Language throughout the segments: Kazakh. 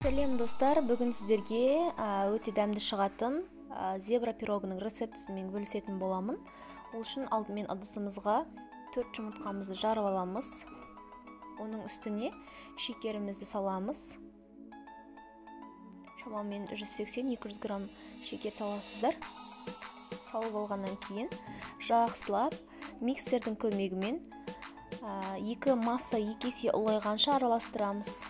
Сәлем достар, бүгін сіздерге өте дәмді шығатын зебра пирогының рецептісін мен бөлісетін боламын. Ол үшін алдымен ыдысымызға 4 жұмыртқамызды жарып аламыз. Оның үстіне шекерімізді саламыз. Шамамен 180-200 грамм шекер саласыздар. Салып алғаннан кейін жақсылап миксердің көмегімен екі масса екі есе ұлғайғанша араластырамыз.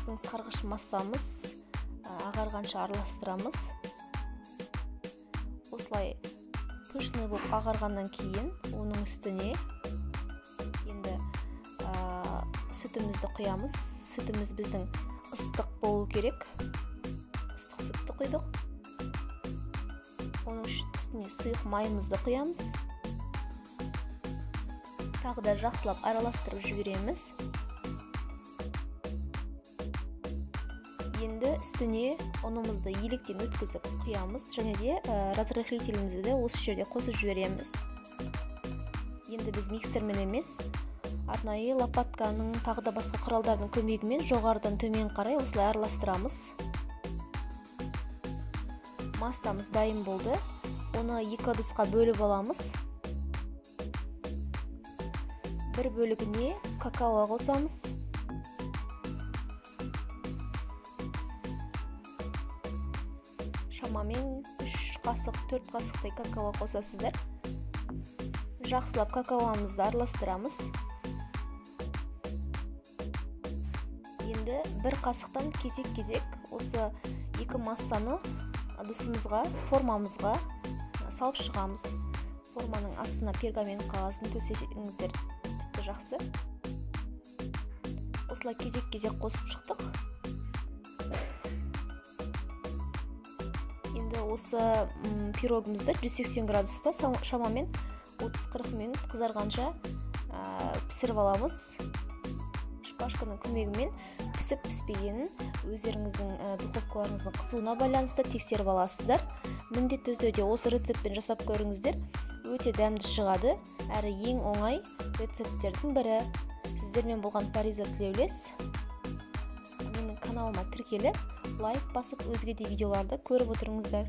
Біздің сарғыш массамыз ағарғанша араластырамыз. Осылай пышный болып ағарғаннан кейін оның үстіне енді сүтімізді құямыз. Сүтіміз біздің ыстық болу керек. Ыстық сүтті құйдық. Оның үстіне сұйық майымызды құямыз. Тағы да жақсылап араластырып жібереміз. Енді үстіне ұнымызды електен өткізіп құямыз және де разрыхлителімізді де осы жерде қосып жібереміз. Енді біз миксермен емес, арнайы лопатканың тағы да басқа құралдардың көмегімен жоғарыдан төмен қарай осылай араластырамыз. Массамыз дайын болды. Оны екі ыдысқа бөліп аламыз. Бір бөлігіне какао қосамыз. Шамамен 3 қасық, 4 қасықтай какао қосасыздар. Жақсылап какаомызды араластырамыз. Енді бір қасықтан кезек-кезек осы екі массаны ыдысымызға, формамызға салып шығамыз. Форманың астына пергамент қағазын төсесеңіздер тіпті жақсы. Осылай кезек-кезек қосып шықтық. Енді осы пирогымызды 180 градуста шамамен 30-40 минут қызарғанша пісіріп аламыз. Шпажканың көмегімен пісіп піспегенін өздеріңіздің духовкаларыңыздың қызуына байланысты тексеріп аласыздар. Міндетті түрде осы рецептпен жасап көріңіздер, өте дәмді шығады, әрі ең оңай рецепттердің бірі. Сіздермен болған Фариза Тілеулес. Менің каналыма тіркеліп, лайк басып, өзге де видеоларды көріп отырыңыздар.